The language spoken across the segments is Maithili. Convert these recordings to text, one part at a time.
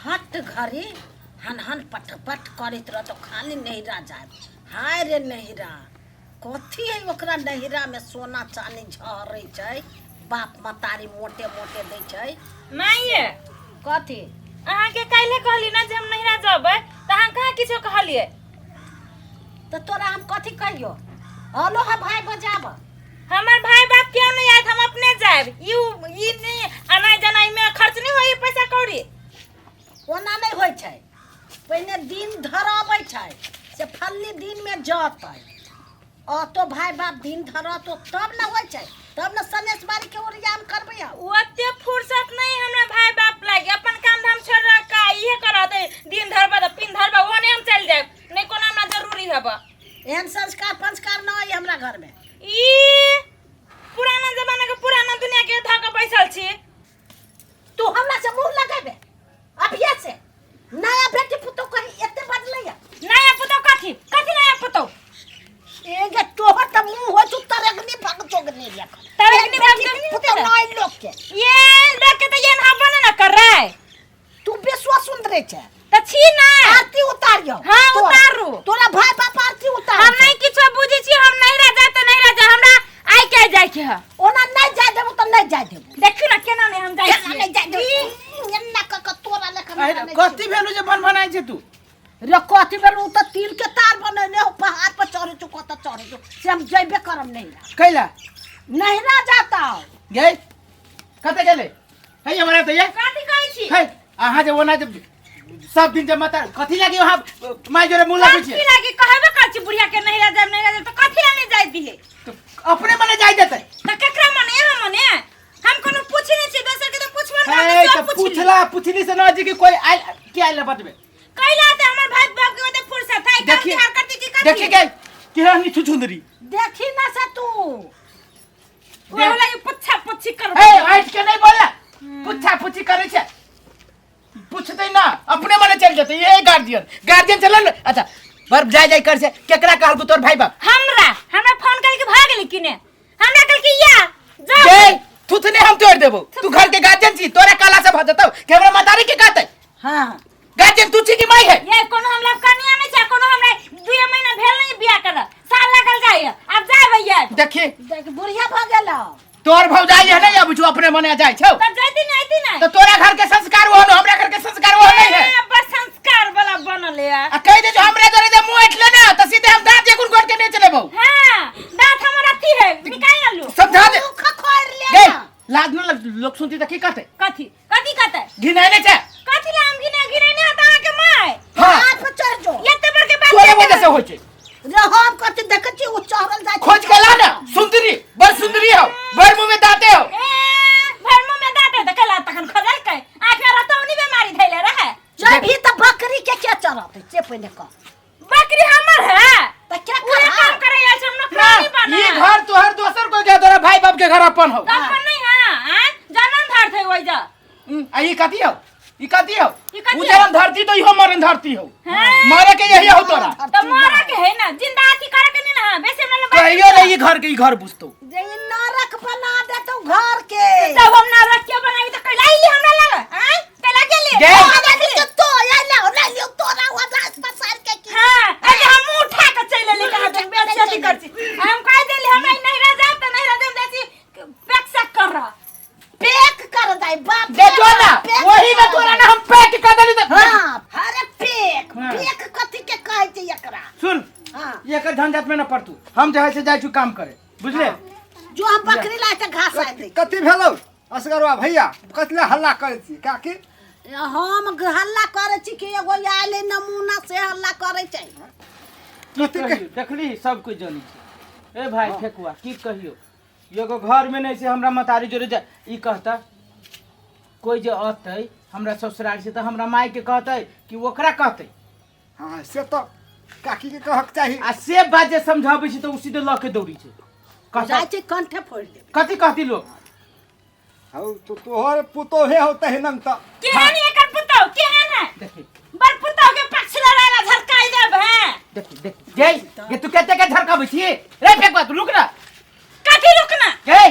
हट घड़ी हन हन पट पट करैत रहतौ खाली नैहरा जायब। हाय रे नैहरा, कथी है ओकरा नैहरा में? सोना चानी झरै छै, बाप मतारी मोटे मोटे दै छै। माइये। कथी? अहाँके काल्हि कहली ना जे हम नैहरा जेबै, तऽ अहाँ कहाँ किछो कहलियै? तऽ तोरा हम कथी कहियो? हलो हा भाय बजाब। हमर भाई बाप क्यों नहीं आयत, हम अपने जायब। ई ई नहीं आनाइ जनाइ में खर्च नहीं होई पैसा कौड़ी। ओना नहि होइ छै, पहिने दिन धराबै छै से फल्ली दिन में जतै अतो भाई बाप दिन धरतो तब न होइ छै, तब न सनेस बारी के ओरियान करबै हम। ओते फुर्सत नहीं हमरा भाई बाप लागे, अपन काम धाम छोड़ रख का इहे करत है, दिन धरबा त पिन धरबा ओने हम चल जायब, नहीं कोनो हमरा जरूरी हबा। एहन संस्कार पंस्कार न है हमरा घर में। ई पुराना जमाना के पुराना दुनिया के धऽ के बैसल छी। तू हमरा से मुंह लगेबे अभिये से? नया बेटी पुतोह कही एते बदलैया? नया पुतोह कथी कथी नया पुतोह? एगे तोहर त मुंह हो छौ तरगनी भग जोगनी लेखन। तरगनी भग बेटी जोगनी पुतोह तेरा। नय लोक के। ये लोक के त ये ना बने ना कर रहा है। तू बेसुआ सुंदरे छे। त छी ना। आरती उतारियो। हाँ, उतारू। तोरा भाई बाप आरती उतार। हम नहीं किछो बुझै छी, हम नहीं राजा त नहीं राजा, हमरा आइ के जाय के है। ओना नहीं जाय देबो त नहीं जाय देबो। देखियो ना केना नहीं हम जाय केना छियै। नहीं जाय देबो? एन्ना क क तोरा लेखन अरे हमरा नहीं कथी भेलु जे बन बनाइ छै तू? रे कथी भेलु त तिल के तार बनेने हो, पहाड़ पर चढ़े छौ, कत चढ़े छौ से हम जइबे करब नैहरा। कैला? नैहरा जाता। गई कते गेलै? हे हमरा त ये कथी कहै छी? हे अहाँ जे ओना जे सब दिन जे माता कथी लागी वहाँ माय जोरे मुँह लगै कथी छै? लागी कहबे करै छी बुढ़िया के नैहरा जायब नैहरा जायब, त कथी ला नहीं जाय दिहे? तो अपने मने जाय देतै। त केकरा मने? यहाँ मने हम कोनो पूछी नहीं छी, दोसर के त पूछबो न हे करबै, त सब पूछली। पूछला पूछली से न जी कि कोई आइल के आइल बतबे कैला ते हमर भाई बाप के ओते फुर्सत है? काम देखिए तिहार करती की कथी? देखिए गई केहन छुछुंदरी। देखी ना से तू ओ होला ये पुच्छा पुच्छी कर। ए ऐठ के नहीं बोलना, पुच्छा पुच्छी करे छे पूछते ना अपने मने चल जते। ये गार्जियन गार्जियन चलल। अच्छा बर जाय जाय कर से केकरा कहलको तोर भाई बाप? हमरा हमरा फोन करके भाग गेली किने, हमरा कहल कि या जा। गे थुथने हम तोड़ देबो, तू घर के गार्जियन छी तोरा काला से भ जतौ कि हमरा मतारी के कहते? हां गार्जियन तू छी कि माई है? ये कोनो हमरा कनिया नहीं छै, कोनो हमरा 2 महीना भेल नहीं बियाह कर, साल लागल जाय, अब जाय भैया। देखी देख बुढ़िया भ गेल। तोर भौजाई है नहीं अब जो अपने मने जाय छौ। तब जाती नहीं आती नहीं। तो तोरा घर के संस्कार वो न, हमरा घर के संस्कार वो नहीं है। ए, बस संस्कार वाला बनल है। आ कह दे जो हमरा जोरे जे मुंह ऐठ ले ना त सीधे हम दांत एकुन गोड़ के नहीं चलेबो। हां दांत हमर अथी है निकाल लू। समझा दे। मुख खोर ले गे ना। लाज न लग, लोग सुनती त की कहते? कथी कथी कहते? घिनाय नहीं छे। कथी ला हम घिना घिनाय नहीं आता के my? हां। हाथ पर चढ़ जो। एते बड़ के बात तोरे वजह से होय छे। रे हम कथी देखै छी ओ चढ़ल जाय छै। खोज के ला ना सुंदरी, बड़ सुंदरी हो, बड़ मुंह में दांते हो। ए भर मुंह में दांत है त कला तखन खोजल के आंख में रतौनी बीमारी धैले रहे। जब ही त बकरी के के चढ़त से पहिने कह। बकरी हमर है त क्या उहे कर काम करे आयल छै, हम नौकरानी बना। ये घर तोहर दोसर कोई के तोरा भाई बाप के घर अपन हो। त अपन नहीं है, आं? जनम धर थे ओइ जा। आ ई कथी हो? ई कथी हो? ई कथी उ हो? जनम धरती तो इहो मरण धरती हो। हाँ। मरे के यही हो तोरा। त मरे के है ना, जिंदा अथी करे के नहीं ना है, बेसी हमरा लग कहियो नहीं ई घर के ई घर बुझतो। जे ई नरक बना देतौ घर के। तब हम नरक के बनाबी त कैला आइली हमरा लग, आं? कैला गेली? गे। तोरा के तो आइला हो ना लियो तोरा वजास पसार के की। हां, अरे हम मुंह उठा के चल एली कहा तुम बेइज्जती कर छी। हम कह देली हमरा नहीं रह जाए त नहीं रह जाए, हम जाय छी पैक सैक कर रहा। पैक कर दाई बाप दे जो ना, पैक वही ना कर तोरा दाई। ना हम पैक कर देली त। हां, अरे पैक, हाँ। पैक कथी के कहै छै एकरा? सुन, हां। एकर झंझट में न पड़तू, हम जे है से जाय छी काम करे, बुझले? जो हम बकरी लाए त घास आनि दै। कथी भेलौ असगरवा भैया, कथी लए हल्ला करै छी काकी? हम हल्ला करै छी कि एगो आयल है नमूना से हल्ला करै छै। की कहियो, देखली सब कुछ जानी छै। ए भाई फेकुआ की कहियो, एगो घर में नहीं से हमरा मतारी जोरे जा ई कहता कोई जे अतै हमरा ससुराल से त हमरा माय के कहतै कि ओकरा कहतै। हाँ से तो काकी के कहक चाही। आ से बात जे समझाबै छी त उ सीधे लऽ के दौड़ी छै। कहता जाइ छै कंठे फोड़ि देबै। कथी कहती लोग? हौ तो तोहर पुतोहे होतै नन त। केहन एकर पुतोह केहन है? देखी। बड़ पुतोह के पक्ष लड़ाला झरकाई देब है। देखी देखी जय ये तू कते के झरकाबै छी रे फेकुआ, तू रुक ना। कथी रुकना? जय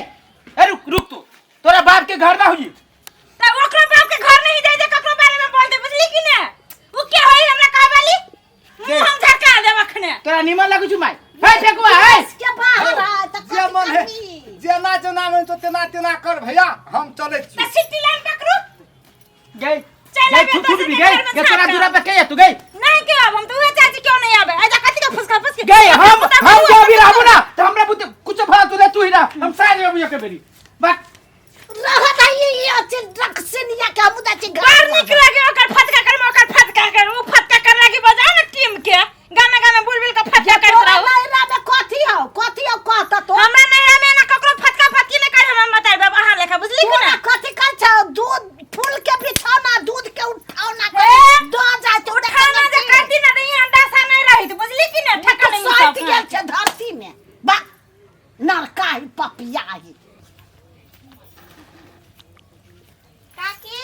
ए रुक रुक, तू तोरा बाप के घर ना होई त ओकरो बाप के घर नहीं जाय जे ककरो बारे में बोल दे, बुझली तोरा निमन लगै छौ माय हे फेकुआ हे के बाहर है त जे कथी मन है करबी? जेना जेना मन तो तेना तेना कर भैया हम चलै छी त सिटी लाइन पकड़ू गई चल गई अबे थू तो थू भी सीधे गई घर में के तोरा झाँक। दूरा पे के तू गई नहीं के अब हम तो उहे चाची क्यों नहीं आवे ऐजा कथी का फुसका फुसके गई हम जो अभी रहबो ना तो हमरा बुते कुछ भला तू तू ही रह हम साँझ में के बेरी बा रहत है ये अच्छे रक्सनिया के हम उदा छी बाहर घर निकल के ओकर फटका कर ओकर फटका कर उ फटका कर लागी बजा ना टीम के गाना गाना बुलबुल के फटका कर तोरा रहो नैहरा में कथी हौ कथी हौ कहत तो हमरा नैहरा में ना ककरो फटका फटकी नहीं कर हम बताई बाबा अहाँ लेखा बुझली कि तोरा ना कथी कर छौ दूध फूल के बिछौना दूध के उठावना ए? दो जाय तो खाना जे करती ना तो यहाँ दासा नहीं रही तो बुझली कि ना ठका नहीं सटि सब गेल छै धरती में बा नरका ही पपिया ही काकी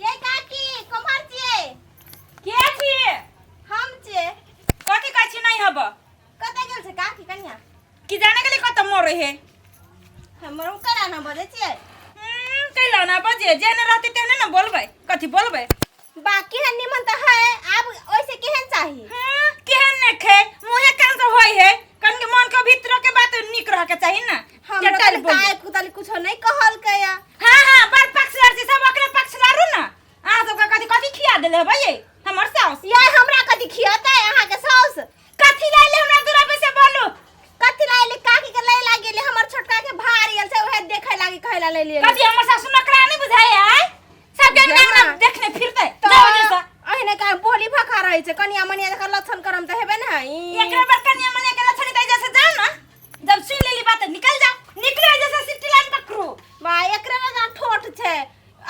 ये काकी कुम्हर छियै के छियै हम छियै कथी कहै छी नहीं हब कतऽ गेल छै काकी कनिया कि जाने गेली कतऽ मरे हे हमर केना ना बजै छियै कैला ना बजे जेने रहती तेने ना बोलबै कथी बोलबै बाकी है निमन तऽ है आब ओइसे केहन चाही हाँ, केहन ने खे मुहे कान से होय है कन के मन के भीतर के बात निक रह के चाही ना हमरा चटल तऽ बोल काय कुतल कुछो नहीं कहलकै या हाँ हाँ बड़ पक्ष लड़ छी सब ओकरे पक्ष लड़ू ना अहाँ सबके कथी कथी खिया देले हबै ये हमर साउस ये हमरा कथी खियतै अहाँके साउस कथी लाइले हमरा दूरा पे से बोलू कथी लाइले काकी के लै लागी गेलै हमर छोटका के भार आयल छै उहे देखै लागी कहै ला लै लिए कथी हमर सासु नकरा नहीं बुझाय आय सब के जेना। देखने फिरते तऽ जाओ जैसा अहिने का बोली भखा रहै छै कनिया मनिया जकर लक्षण करम तऽ हेबे ने एकरा बार कनिया मनिया के लक्षण दै जैसे जाओ ना जब सुन लेली बात निकल जाओ निकलो जैसे सिटी लाइन पकड़ो बा एकरे ना ठोठ छै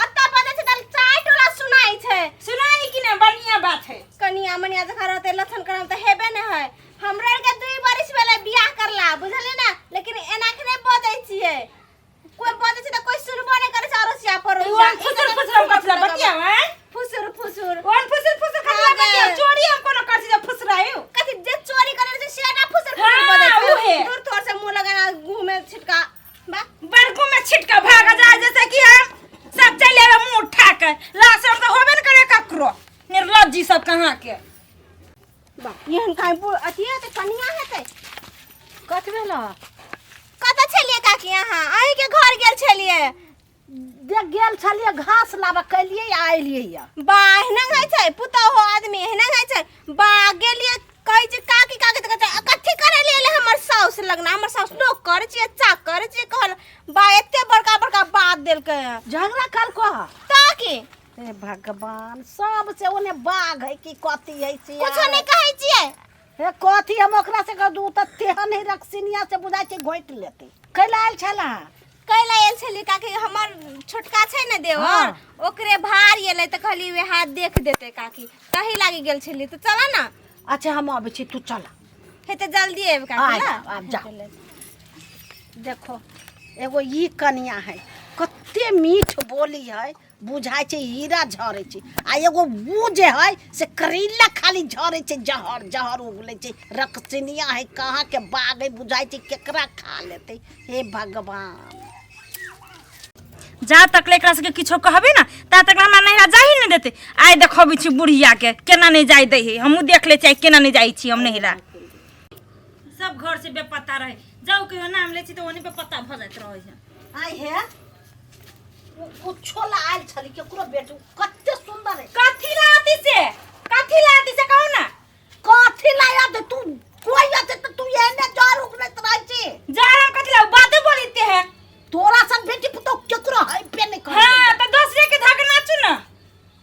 अत्ता बजै छै तऽ चारि टोला सुनाइ छै सुनाई कि ना बढ़िया बात है कनिया मनिया जखन रहतै लक्षण करम तऽ हेबे ने है हमरा आरके 2 बरिस भेलै बियाह करला बुझलियै ने लेकिन एना के नहि बजै छियै कोइ बजै छै तऽ कोइ सुनबो नहि करै छै अड़ोसिया पड़ोसिया ओन फुसुर फुसुर हम कथला बतियाव हैं फुसुर फुसुर ओन फुसुर फुसुर कथला हाँ गे। बतियाव चोरी हम कोनो कर छी जे फुसरायु कथी जे चोरी करै छै से ना फुसुर फुसुर हाँ, बजै छै उहे। दूर थोड़ से मुँह लगाना मुँह में छिटका बा बड़कू में छिटका भाग जा जैसे कि हम सब चले आवे मुंह उठा के लाश हम तो होबे न करे ककरो निर्लज्जी सब कहाँ के बा एहन काहे अथी हेतै कनिया हेतै कथी भेल कतऽ छलियै काकी अहाँ अहीँके घर गेल छलियै देख गेल छलियै घास लाबऽ कैलियै आ एलियै यऽ बा एहना होइ छै पुतोह आदमी एहना होइ छै बा गेलियै कहै छै काकी काकी तऽ कहै छै कथी करै लए एलै हमर साउस लगना हमर साउस नौकर छियै चाकर छियै कहल बा एते बड़का बड़का बात देलकै हँ झगड़ा कल कह तऽ की हे भगवान सबसे ओने बाघ है कि कथी है से कुछो नहि कहै छियै हे कथी हम ओकरा से कह दू तऽ तेहन है रक्सिनिया से बुझाइ छै घोटि लेतै कैला आयल छला कैला आयल छलियै काकी हमर छोटका छै ने देवर हाँ। ओकरे भार एलै तऽ कहली उएह हाथ देख देतै काकी तही लागि गेल छलियै तऽ चल ने अच्छा हम अबै छी तू चल हे तऽ जल्दी आबि काकी आ ने जाओ, आब जाओ। देखो एगो ई कनिया है कते मीठ बोली है बुझाइ छै हीरा झरै छै आ एगो ऊ जे है से करैला खाली झरै छै जहर जहर उगलै छै रक्सिनिया है कहाँ के बाग है बुझाइ छै केकरा खा लेतै हे भगवान जा तक ले एकरा सबके किछो कहबे ना ता तक हमरा नैहरा जाही नहीं देते आइ देखबै छी बुढ़िया के केना नहीं जाय दै है हमहूँ देख ले छी केना नहीं जाइ छी हम नैहरा सब घर से बेपत्ता रहे जाउ कहियो नाम लै छी तऽ ओने बेपत्ता भऽ जाइत रहै छै आइ हे उ कुछो ला आयल छली केकरो बेटू कते सुंदर है कथी लाती से कथी लाती से कहू ना कथी ला आते तू कोई आते तो तू एने जर उगलैत रहै छी जा हम कथी ला बाते बोलते हैं तोरा सन बेटी पुतोह केकरो है पे नहीं कर हाँ तो दूसरे के धागे नाचू ना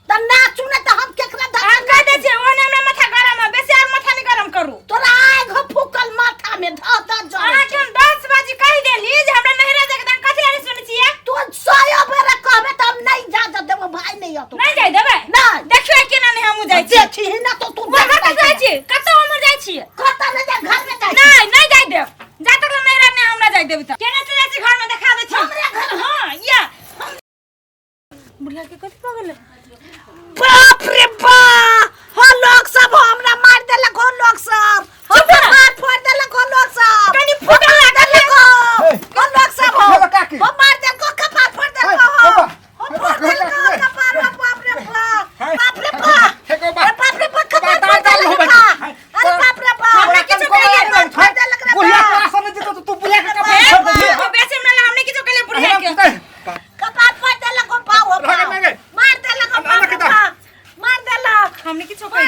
त नाचू ने त हम केकरा हम धक्का कह दै छियै ओहने हमरा माथा गरम है बेसी आर माथा नहि गरम करू तोरा आग फूकल माथा में ध ध जरै अहाँके हम 10 बाजी कहि देली जे हमरा नहिरा जाके तहन कथी लए सुनै छियै तू सौ बेर कहबे त हम नहीं जा जा देबो भाई नहीं अतो नहि जाय देबै नहि। देखियौ केना नहि हमहूँ जाइ छियै देखी ना तो तू उमहर कतऽ जाइ छियै कतऽ उमहर जाइ छियै कतऽ नहीं जा घर में जाइ नहि नहि जाय देब जा तक नहिरा नहि हमरा जाय देब तऽ केना चलि जाइ छी घरमे देखा दै छी हमरे घर हँ या बुढ़िया के कथी भऽ गेलै बाप रे बा हो लोग सब हमरा मार देलक हो लोग सब हो चुप रह। मार फोड़ देलक हो लोग सब कनी फूटल लागल देलक हो हे, हो लोग सब हो हे, काकी। हो मार देलक हो कपार फोड़ देलक हे, हो बाबा, हो हे, फोड़ बाबा, देलक हो हे, कपार हो बाप रे बाप हे, बाप रे बाप हे, बाबा। हे, बाप रे बाप कपार बाबा, फोड़ दाल देलक हो बा बच्ची।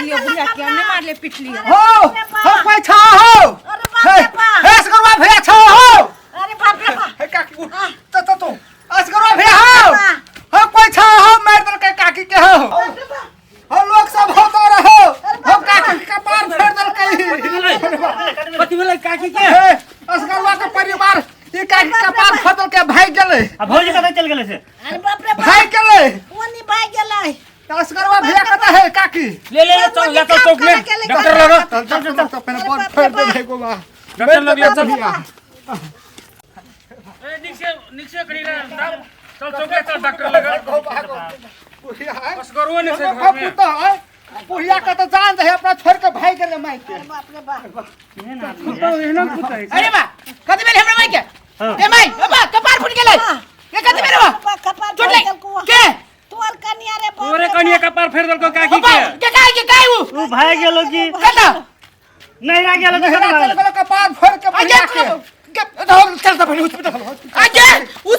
मारलियो बुढ़िया के, हम नहीं मारलियो पिटलियो। हो हो, कोई छा हो? अरे बाप रे बाप। हे असगरवा भैया छा हो? अरे बाप रे बाप। हे काकी, उठ। चल चल तू। असगरवा भैया हो, हो कोई छा हो? मार दल के काकी के हो। हो, लोग सब हो तो रहो हो, काकी के कपार फेर दल के। कथी भेलै काकी के? हे असगरवा के परिवार ई काकी के कपार फटल के भाग गेलै। आ भौजी कतऽ चलि गेलै से? अरे बाप रे बाप। भाग गेलै। ओनी भाग गेलै। असगरवा भैया कतऽ है काकी? ले ले ले, चल ले चल चौक में डॉक्टर लग। चल चल चल चल, पहले बड़ फेर दे दे गोबा। डॉक्टर लग ले चल। ए निक से, निक से करी ले, चल चौक में चल, डॉक्टर लग। बुढ़िया है। असगरवा ने से घर में। पुतह है बुढ़िया के तो जान दे, अपना छोड़ के भाग गेलै माई के। अरे बाप रे बाप। अरे बा, कथी भेल हमरा माई के? ए माई, ओ बा, कपार फूट गेलै। ए कथी भेल बा? कपार चोट लागि के? तोर कनिया रे बाप। तोरे कनिया कपार फेर देलको काकी ओ बा, के। के काय, के काय? उ उ भागि गेलो की? कता? नैहरा गेलो तऽ नहिरा कतऽ चल भागल? गेलै कपार फोड़ के आगे बुढ़िया के। के चल त पहिले हॉस्पिटल आगे। उ